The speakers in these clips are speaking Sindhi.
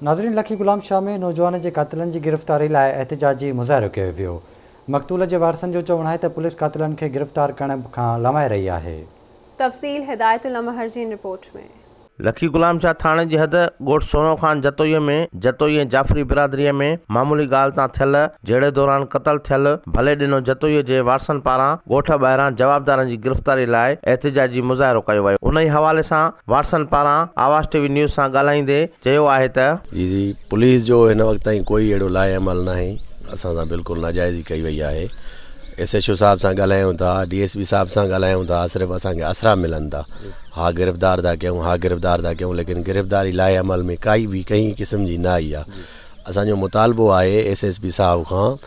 ناظرين لکي غلام شاهه ۾ نوجوان جي قاتلن جي گرفتاري لاء احتجاجي مظاهرو ڪيو ويو. مقتول جي وارثن جو چوڻ آهي ته پوليس قاتلن کي گرفتار ڪرڻ کان لنوائي رهي آهي. تفصيل هدايت الله مهر جي هن رپورٽ ۾. لکي غلام شاهه ٿاڻي جي حد ڳوٺ سونو خان جتوئي ۾ جتوئي ۽ جعفري برادري ۾ معمولي ڳالهه تان ٿيل جهيڙي دوران قتل ٿيل ڀلي ڏنو جتوئي جي وارثن پاران ڳوٺ ٻاهران جوابدارن جي گرفتاري لاء احتجاجي مظاهرو ڪيو ويو انهي حوالي سان وارثن پاران آواز ٽي وي نيوز سان ڳالهائيندي چيو آهي ته. جي جي پوليس جو هن وقت تائين ڪوئي اهڙو لائحه عمل ناهي اسان سان بلڪل ناجائزي ڪئي وئي آهي ايس ايڇ او صاحب سان ڳالهايون ٿا ڊي ايس پي صاحب سان ڳالهايون ٿا صرف اسان کي آسرا ملن ٿا ها گرفتار ٿا ڪيون ها گرفتار ٿا ڪيون ليڪن گرفتاري لائحه عمل ۾ ڪائي به ڪنهن قسم جي نه آئي آهي اسان جو مطالبو آهي ايس ايس پي صاحب کان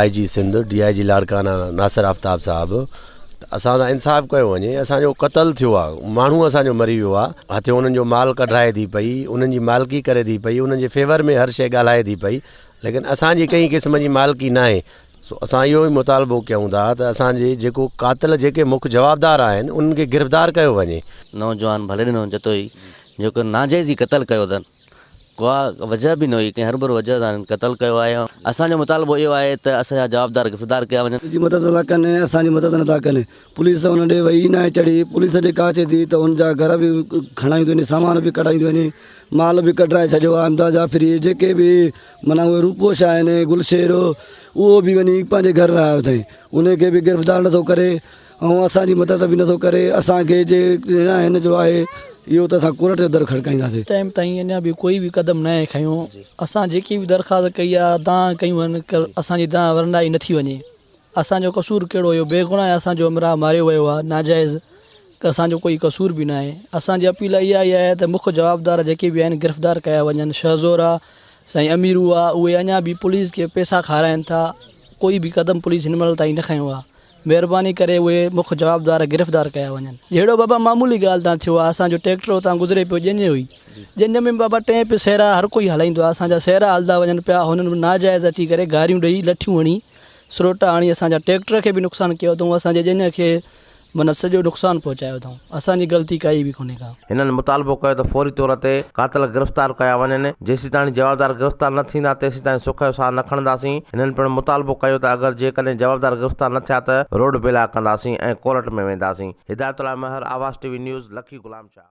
I G Sindh D I G Larkana Nasir Aftab صاحب ته اسان سان انصاف ڪيو وڃي اسان جو قتل ٿيو آ ماڻهو اسان جو مري ويو آ هٿيو انهن جو مال ڪڍرائي ٿي پئي انهن جي مالڪي ڪري ٿي پئي انهن جي فيور ۾ هر شيء ڳالهائي ٿي پئي ليڪن اسان جي ڪنهن قسم جي مالڪي ناهي سو اسان اهو ئي مطالبو ڪيون ٿا ته اسان جي جيڪو قاتل جيڪي مک جوابدار آهن انهن کي گرفتار ڪيو وڃي. نوجوان ڀلي ڏنو جتوئي جيڪو ناجائزي قتل ڪيو اٿن ڪا وجهه به نه هئي ڪنهن هربرو وجهه سان قتل ڪيو آهي اسان جو مطالبو اهو آهي ته اسان جا جوابدار گرفتار ڪيا وڃن. جي مدد نٿا ڪن ۽ اسان جي مدد نٿا ڪن پوليس ان ڏي وئي ناهي چڙهي پوليس جيڪا اچي ٿي ته ان جا گهر به کڻائيندي وڃي سامان به ڪڍائيندي وڃي مال به ڪڍرائي ڇڏيو آهي امداد جعفري جيڪي به معنيٰ اهي روپوش آهن گلشير اهو به وڃي پنهنجي گهر رهايو اٿئي ان کي به گرفتار نٿو ڪري ۽ اسان جي مدد به نٿو ڪري اسان کي جي هن جو آهي اهو ته اسان ڪورٽ جو در کڙڪائينداسين. ٽائيم تائين اڃا به ڪوئي به قدم ناهي کنيو اسان جيڪي به درخواست ڪئي آ دانهن ڪيون آهن اسان جي دانهن ورنائي نٿي وڃي اسان جو قصور ڪهڙو هيو بيگناهه اسان جو همراهه ماريو ويو آ ناجائز اسان جو ڪوئي قصور به ناهي اسان جي اپيل اها ئي آهي ته مک جوابدار جيڪي به آهن گرفتار ڪيا وڃن شهزور آ سائين اميرو آ اهي اڃا به پوليس کي پيسا کارائن ٿا ڪوئي به قدم پوليس هن مهل تائين نه کنيو آ مهرباني ڪري اهي مک جوابدار گرفتار ڪيا وڃن. جهيڙو بابا معمولي ڳالهه تان ٿيو آ اسان جو ٽيڪٽر اتان گذري پيو ڄڃ هئي ڄڃ ۾ بابا ٽئين پي سهرا هر ڪوئي هلائيندو آ اسان جا سهرا هلدا وڃن پيا هنن ناجائز اچي ڪري گاريون ڏئي لٺيون هڻي سروٽا هڻي اسان جا ٽيڪٽر کي به نقصان ڪيو اٿئون اسان جي ڄڃ کي معنيٰ سڄو نقصان پهچايو اٿئون اسان جي غلطي ڪائي به ڪونهي ڪا. هنن مطالبو ڪيو ته فوري طور تي قاتل گرفتار ڪيا وڃن، جيسيتاڻي جوابدار گرفتار نه ٿيندا تيسيتائين سک جو ساهه نه کڻنداسين، هنن پڻ مطالبو ڪيو ته اگر جيڪڏهن جوابدار گرفتار نه ٿيا ته روڊ بلاڪ ڪنداسين ۽ ڪورٽ ۾ وينداسين. Hidayat Ullah Mehar, Awaz T V news, Lakki Ghulam Shah.